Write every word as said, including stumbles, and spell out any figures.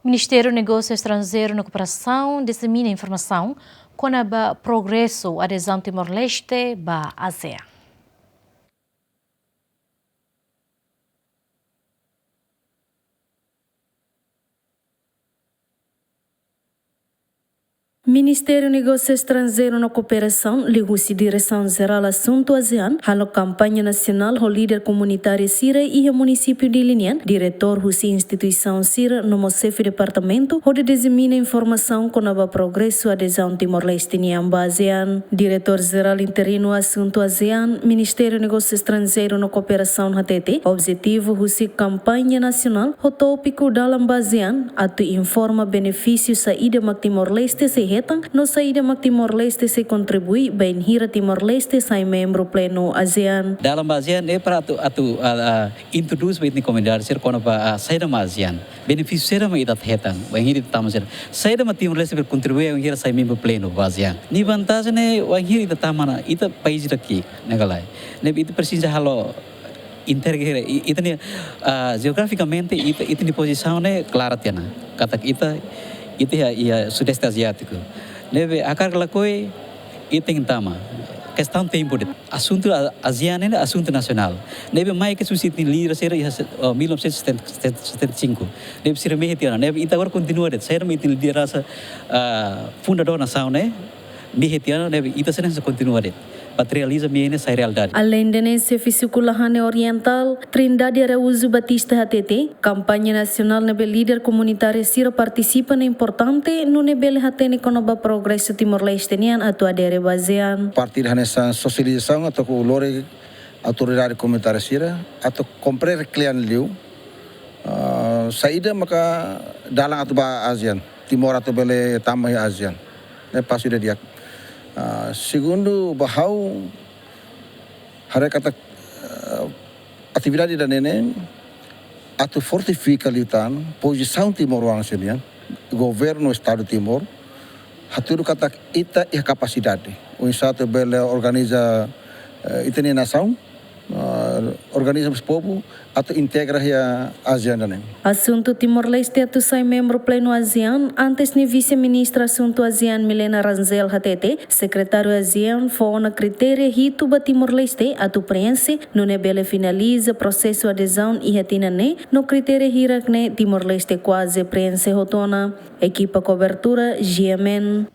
Ministériu Negósiu Estranjeiru no Kooperasaun dizemina informasaun kona-ba progresu adezaun Timor-Leste ba ASEAN. Ministériu Negósiu Estranjeiru no Kooperasaun, liuhusi Diresaun Jerál Asuntu ASEAN, halo kampaña nasionál ho líder komunitáriu sira iha munisípiu Dili nian, diretór husi instituisaun sira no mós xefe departamentu, hodi dizemina informasaun kona-ba progresu adezaun Timor-Leste nian ba ASEAN. Diretór Jerál Interinu Asuntu ASEAN, Ministériu Negósiu Estranjeiru no Kooperasaun hatete, objetivu husi kampaña nasionál ho tópiku Dalan ba ASEAN atu informa benefísiu saida mak Timor-Leste sei hetan no saida mak Timor-Leste sei kontribui bainhira Timor-Leste sai membru plenu ASEAN. Dalan ba ASEAN ne'e para atu, atu, ah, ah, introdús ba ita-nia komunidade sira kona-ba, ah, saida mak ASEAN. Benefísiu saida mak ita hetan bainhira ita tama sira. Saida mak Timor-Leste bele kontribui bainhira sai membru plenu ba ASEAN. Nia vantajen ne'e bainhira ita tama ona, ita país ida ki'ik, ne'e ka lae. Ne'ebé ita presiza halo interger, i-, ita-nia, ah, jeografikamente, ita, ita-nia pozisaun ne'e klara tiha ona. Katak ita, ita iha, iha Sudeste Aziátiku. Ne'ebé hakarak ka lakohi, ita tenke tama. Kestaun tempu de'it. Asuntu a-, ASEAN ne'e asuntu nasionál. Ne'ebé mai ke susi tin lira sira iha se-, oh, mil novecentos e setenta e cinco. Ne'ebé sira mehi tiha ona. Ne'ebé ita agora kontinua de'it. Saida mak ita-nia lideransa, ah, fundadór nasaun ne'e mehi tiha ona, ne'ebé ita sei kontinua de'it. Para realiza mehi ne'e sai realidade. Aleinde ne'e, xefe suku Lahane Orientál, Trindade Araújo Batista hatete, kampaña nasionál ne'ebé líder komunitáriu sira partisipa ne'e importante, nune'e bele hatene kona-ba progresu Timor-Leste nian atu adere ba ASEAN. Parte ida hanesan sosializasaun atu lori autoridade komunitária sira atu komprende kle'an liu, ah, saida maka dalan atu ba ASEAN, Timor atu bele tama iha ASEAN. Ne'e pasu ida di'ak. Ah, segundu, ba ha'u haree katak, ah, atividade ida-ne'e ne'e atu fortifika liután pozisaun timoroan sira-nian, governu Estadu Timor, hatudu katak ita iha kapasidade oinsá atu bele organiza, eh, ita-nia nasaun, eh, organiza mós povu, atu integra iha ASEAN ne'e. Asuntu Timor-Leste atu sai membru plenu ASEAN, antes ne'e Vise-Ministra Asuntu ASEAN Milena Rangel hatete, Sekretáriu ASEAN fó ona kritéria hitu ba Timor-Leste atu preenxe, nune'e bele finaliza prosesu adezaun iha tinan ne'e, no kritéria hirak ne'e Timor-Leste kuaze preenxe hotu ona. Ekipa kobertura, G M N.